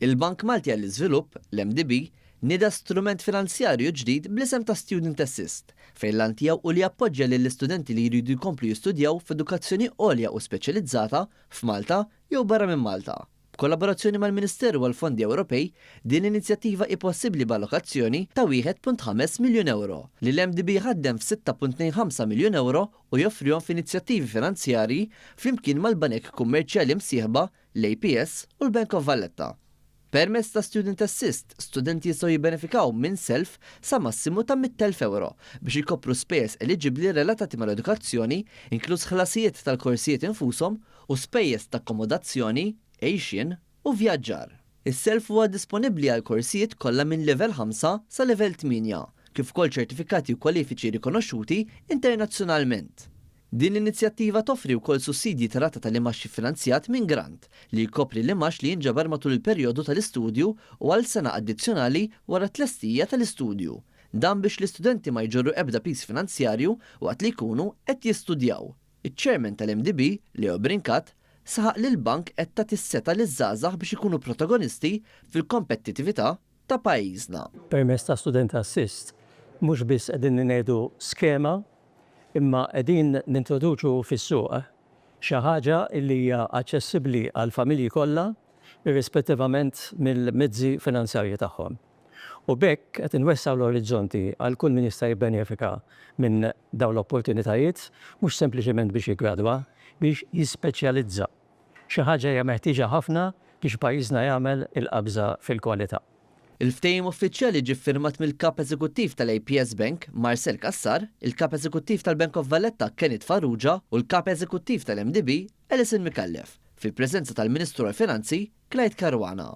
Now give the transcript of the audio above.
Il-Bank Malti għall-Iżvilupp, l-MDB, nieda strument finanzjarju ġdid bl-isem ta' Student Assist, fejn l-għan tiegħu hu li jappoġġja lill-istudenti li jridu jkomplu jistudjaw f'edukazzjoni għolja u speċjalizzata f'Malta jew barra minn Malta. B'kollaborazzjoni mal-Ministeru għall-Fondi Ewropej, din l-inizjattiva hi possibbli b'allokazzjoni ta' 1.5 miljun ewro, li l-MDB jħaddem f'6.25 miljun ewro u joffrihom f'inizjattivi finanzjarji flimkien mal-banek kummerċjali msieħba l-APS u l-Bank of Valletta. Permezz ta' Student Assist, studenti jistgħu jibbenefikaw minn self sa massimu ta' 100,000 ewro biex ikopru spejjeż eliġibbli relatati mal-edukazzjoni, inkluż ħlasijiet tal-korsijiet infushom u spejjeż ta' akkomodazzjoni, għixien u vjaġġar. Is-self huwa disponibbli għall-korsijiet kollha minn Livell 5 sa Livell 8, kif ukoll ċertifikati u kwalifiċi rikonoxxuti internazzjonalment. Din l-inizjattiva toffri wkoll sussidji ta' rata tal-imgħax iffinanzjat minn grant, li jkopri l-imgħax li jinġabar matul il-perjodu tal-istudju u għal sena addizzjonali wara t-tlestija tal-istudju. Dan biex l-istudenti ma jġorru ebda piż finanzjarju waqt li jkunu qed jistudjaw. Iċ-Chairman tal-MDB, Leo Brincat, saħaq li l-bank qed tagħti s-setgħa liż-żgħażagħ biex ikunu protagonisti fil-kompettitività ta' pajjiżna. Permezz ta' Student Assist mhux biss qegħdin inniedu skema imma qegħdin nintroduċu fis-suq xi ħaġa li hija aċċessibbli għall-familji kollha irrispettivament mill-mezzi finanzjarji tagħhom. U b'hekk qed inwessgħu l-orizzonti għal kull min jista' jibbenefika minn dawn l-opportunitajiet mhux sempliċement biex jiggradwa, biex jispeċjalizza. Xi ħaġa hija meħtieġa ħafna biex pajjiżna jagħmel il-qabża fil-kwalità. Il-ftehim uffiċjali ġie ffirmat mill-Kap Eżekuttiv tal-APS Bank, Marcel Cassar, il-Kap Eżekuttiv tal-Bank of Valletta, Kenneth Farrugia u l-Kap Eżekuttiv tal-MDB, Alison Micallef, fil-preżenza tal-Ministru għall-Finanzi, Clyde Caruana.